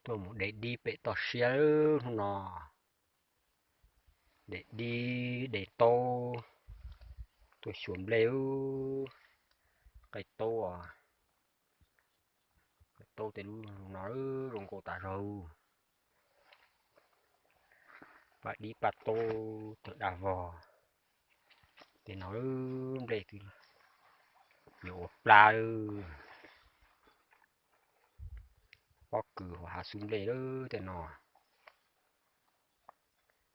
Tuaj mus de dib pem toj siab hnub no. De dib de taub, tuaj xyuas nplej. Qaib taub, qaib taub tej lub no zoo nkauj tas zog. Paj dib paj taub tawg daj vog. Tej no nplej twb yuav ua plab. Pob kws hauv hav xub nplej lawm tej no.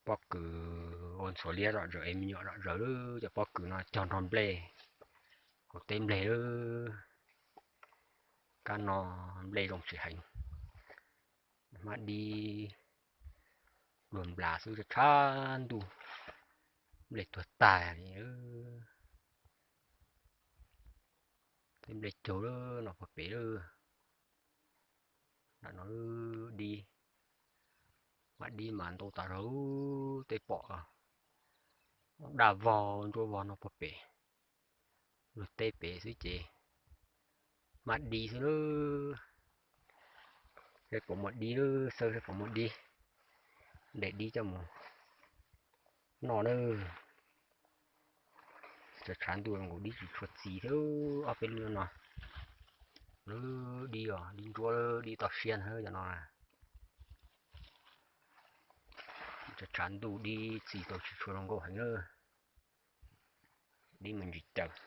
Pob kws ua ntxhuav liab zom zaws es me nyuam zom zaws lawm, cov pob kws no cog nrog nplej, hauv teb nplej lawm. Kab no nplej zoo tsis heev. Hmab dib luag nplas xwb, tshav ntuj nplej tuag tag li. Teb nplej caug lawm no puag pem lawm. Nram no dib, hmab dib mas ntau tas zog, tej pom daj vog ntsuab vog no puag pem. Luag teb pem xwb ces hmab dib xwb lawm. Saib puas muaj dib lawm, xawb saib puas muaj dib, de dib coj mus noj na. Tshav ntuj nkaus dib tsis tshua txi thiab, ob peb lub no. Lub dib os, dib ntsuab, dib toj siab ntag cov no. Tshav ntuj dib txi tau tsis tshua zoo nkauj heev na. Dib mas ntsis caws.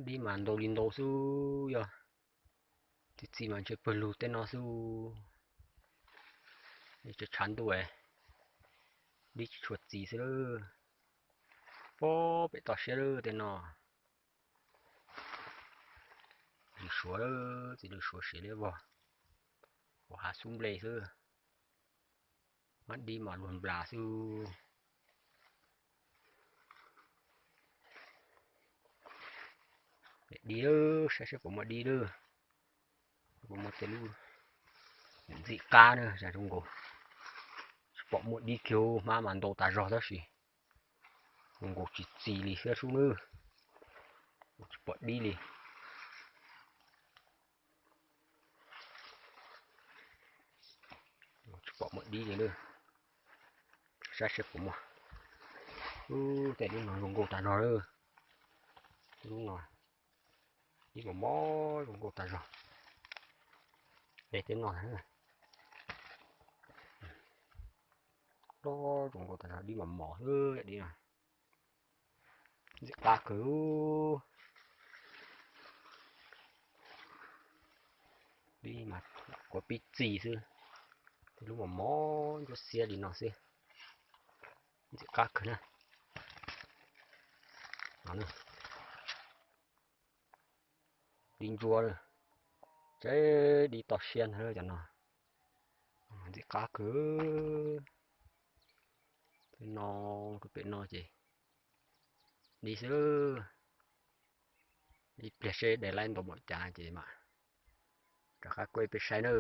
Dib mas ntau li ntau xwb, yog txi txi mas ntshe pawg lug tej no xwb. Tshav ntuj dib tsis tshua txi xwb lawm. Pob pem toj siab lawm tej no. Lws suav, txiv lws suav siav liab vog, hauv hav xub nplej xwb. Hmab dib mas luag nplas xwb. Dib lawm, saib saib puas muaj dib lawm. Puas muaj tej lub ntxim qab na, zoo nkaus tsis pom muaj dib kiag, hmab mas ntau tas zog tab sis zoo nkaus tsis txi li thiab sub nawb. Tsis pom dib li. Tsis pom muaj dib li na. Saib seb puas muaj. Ub, tej lub no zoo nkauj tas zog lawm. Lub no dib mos mos zoo nkauj tas zog. Tej no zoo nkauj tas zog, dib mos mos xwb, dib no ntxim qab kawg. Dib mas kuav pib txi xwb, tej lub mos mos ntsuab xiab li no xwb, ntxim qab kawg na. Dib ntsuab, tsev dib toj siab ntag cov no, ntxim qab kawg. Pem no, rau pem no ces dib xwb. Ib pliag seb de laib ntau npaum cas ces mam rov qab kuaj peb saib na.